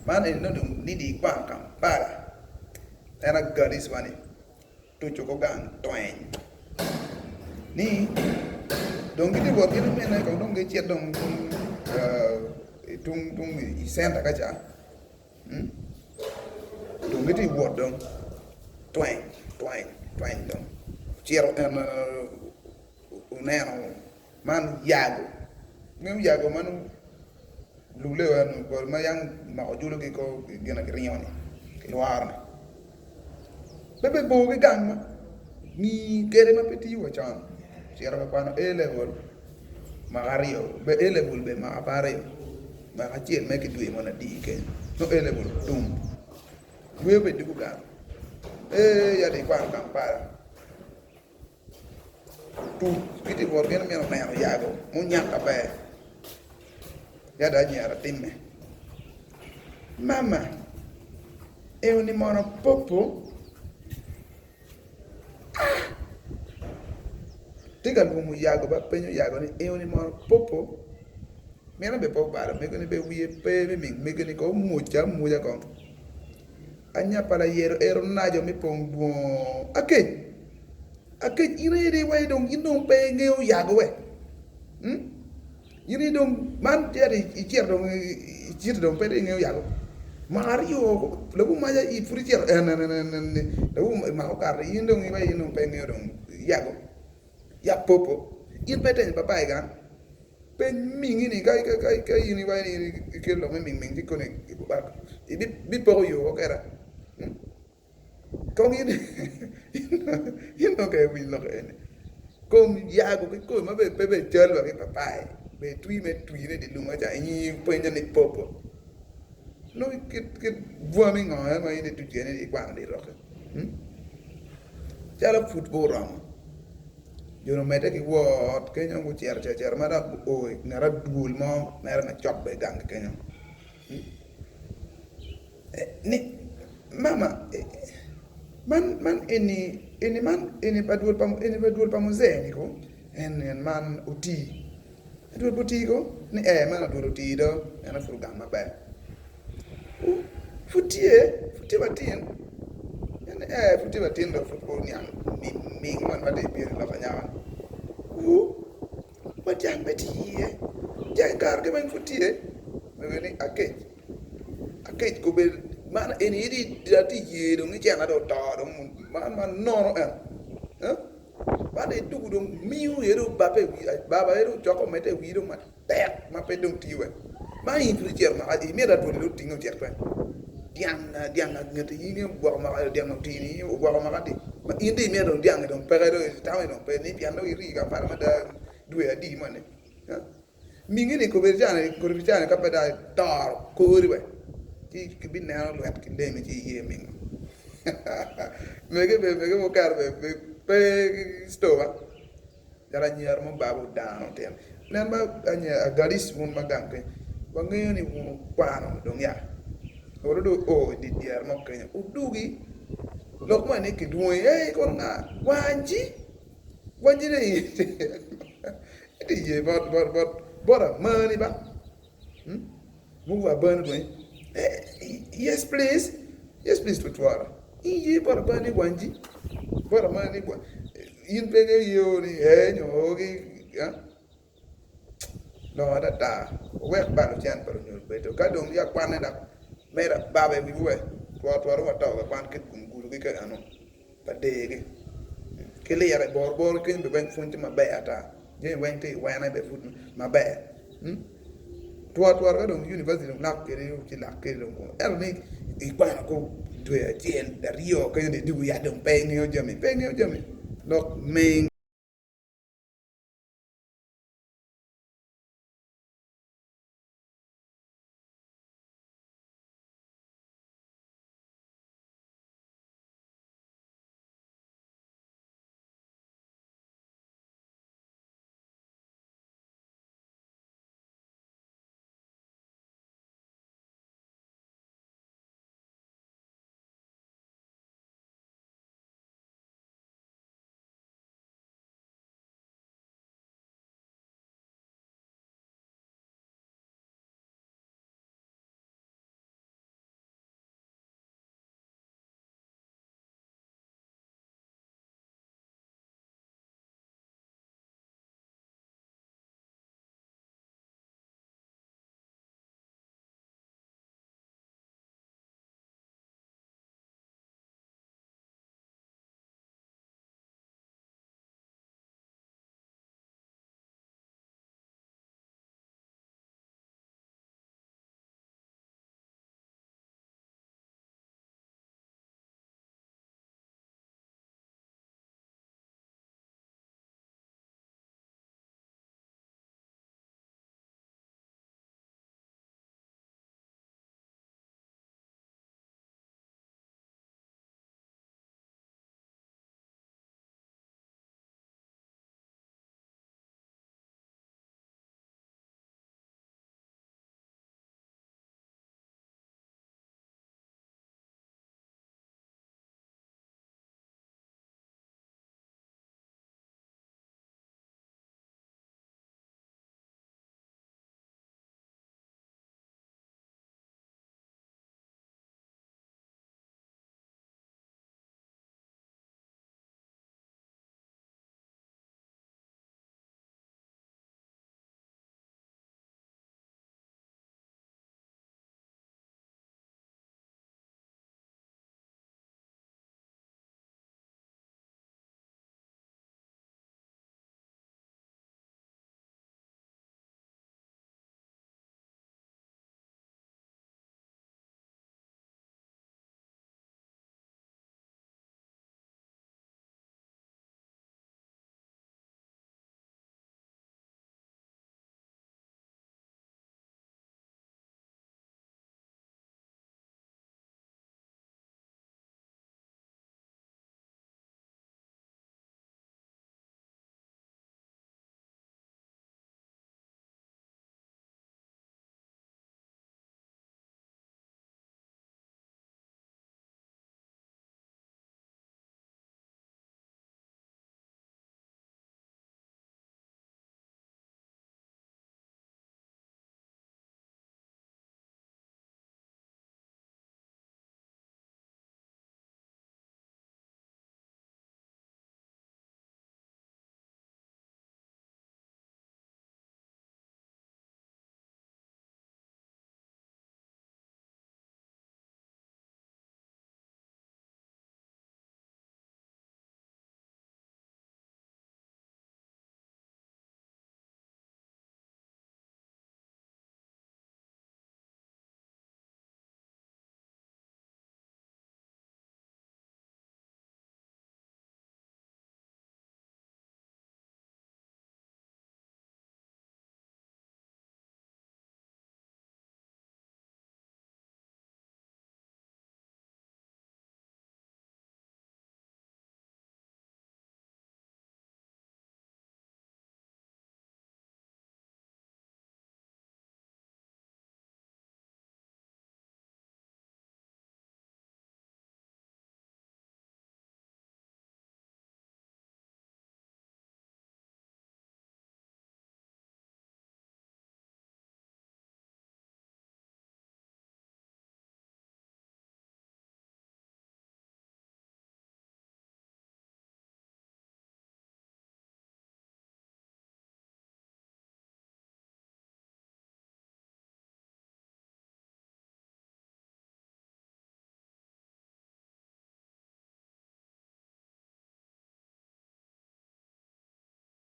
Man eni nongo dong nidi ikwano Kampala en Agadis wa ni tuco ko gang tweny ni dong gitye wot gin mine kong dong gicit dong tung tung i centa ka ca dong gitye wot dong tweny tweny tweny dong ocito en oneno man yago ngeyo yago ma nongo lule eno gol ma yam omako jolo ki kor gin ma kiringo ni kilworo ni pe be bor ki gang ma ngi kede ma pe tiyo wa con ocito ka kwano A level mwaka aryo be A level be mwaka pa aryo mwaka acel mere ki dwe mono adi kenyo nongo A level otum dwe be dwogo gang ee ya dong ikwano Kampala. Tuc gitye ka wot gin mito neno yago munyak aber yada anyira timme mama eni mono popo ah tye ka lwongo yago ba penyo yago ni eni mono popo mine bene pe obalo megone bene wiye pe me ming megone kong omwoc amwoca kong Anya pa layero ero naco me pong dwongo akec akec in aye dong iwaco dong in dong pe ingeyo yago we hmm? In aye dong man cito icito dong icito dong pe dong ingeyo yago mwaka aryo lawu maca i pud icito en en en en lawu mako kato in dong iwaco in dong pe ingeyo dong yago yak popo in pe itenyo papai gang Peny mingi ni ka in iwaco ni ikelo lok me ming ming ci koni ibipoko yo woko keda kong in in dong kong iwiny lok eni kom yago ki komi ma bene pe bene cal wa ki papai bene twi me twine i dye lum ca in ipenyo ni popo nongo kit bwami ngo ma in ituco iye ni ikwano liroki calo pud pe oromo. Jo-ni omedde ki wot kenyo gucito acito acita ma dok guo i nget adwol mo mere macok bene ganggi kenyo ni mama man man eni eni man eni pa dwol pa eni pa dwol pa muzee ni ko en en man oti adwol pa oti ko ni ee man adwol oti do en aye pud ogam maber. Pud tye, pud tye matin. En ni, Ee, pud tye matin dok pud pe oniang ming moni ma dong ebino i lok anyaka-ni. Wu, wa jang pe tye iye. Jang i kare-gi weng pud tye. Mego ni, Akec, akec kobedo man eni atye ye dong icena dong oto dong man ma nono en. Man dong ituku dong miyo aye dong obabbe i wi baba aye dong ocoko omedde i wii dong matek ma pe dong tiyo wek ma in pud icito maka imito adwoli dong otingi ocit kwede dyang dyang ngeti in ogwoko maka dyang otini ogwoko maka di ma in dong imito dong dyangi dong peke dong itamo ni dong pe ni pien dong iri Kampala mada dwe adi moni. Mingi ni kobedi cani kodi cani ka pe dong itoro kori we ci kibineno lwet ki lemi ci iye mingo mege bene mege mukene bene pe ki stoba calo anyira mo baba odano tyen nen ba anyira Agadic wun ma gang keny wangeyo ni wun wukwano dong ya olo dong oo i dye dyere mo kenyo wudugi lok moni ni kidwongi ee kono nga wanji wanji ni Ento iye bot bot bot bot amani ba hmm? Mugo abani dong eh, yes please yes please tutwara iye bot abani wanji bot amani wa in pe ingeyo yeo ni eh nyo o ki eh? Lok adada wuwek balo cen pa lunyodo bedo ka dong ya kwane dok mere ababa i wiwu we twaro twaro wato ka kwan kit gum gulu ki ka eno. pa dergi ki lire bor bor keny bene weng pwony tye maber ata jami weng tye i wene bene pud maber twar twar ka dong university dong lak kwede ci lak kwede dong ento ni ikwano ko dwe acel aryo kenyo dong idwogo ya dong pe ingeyo jami pe ingeyo jami lok ming.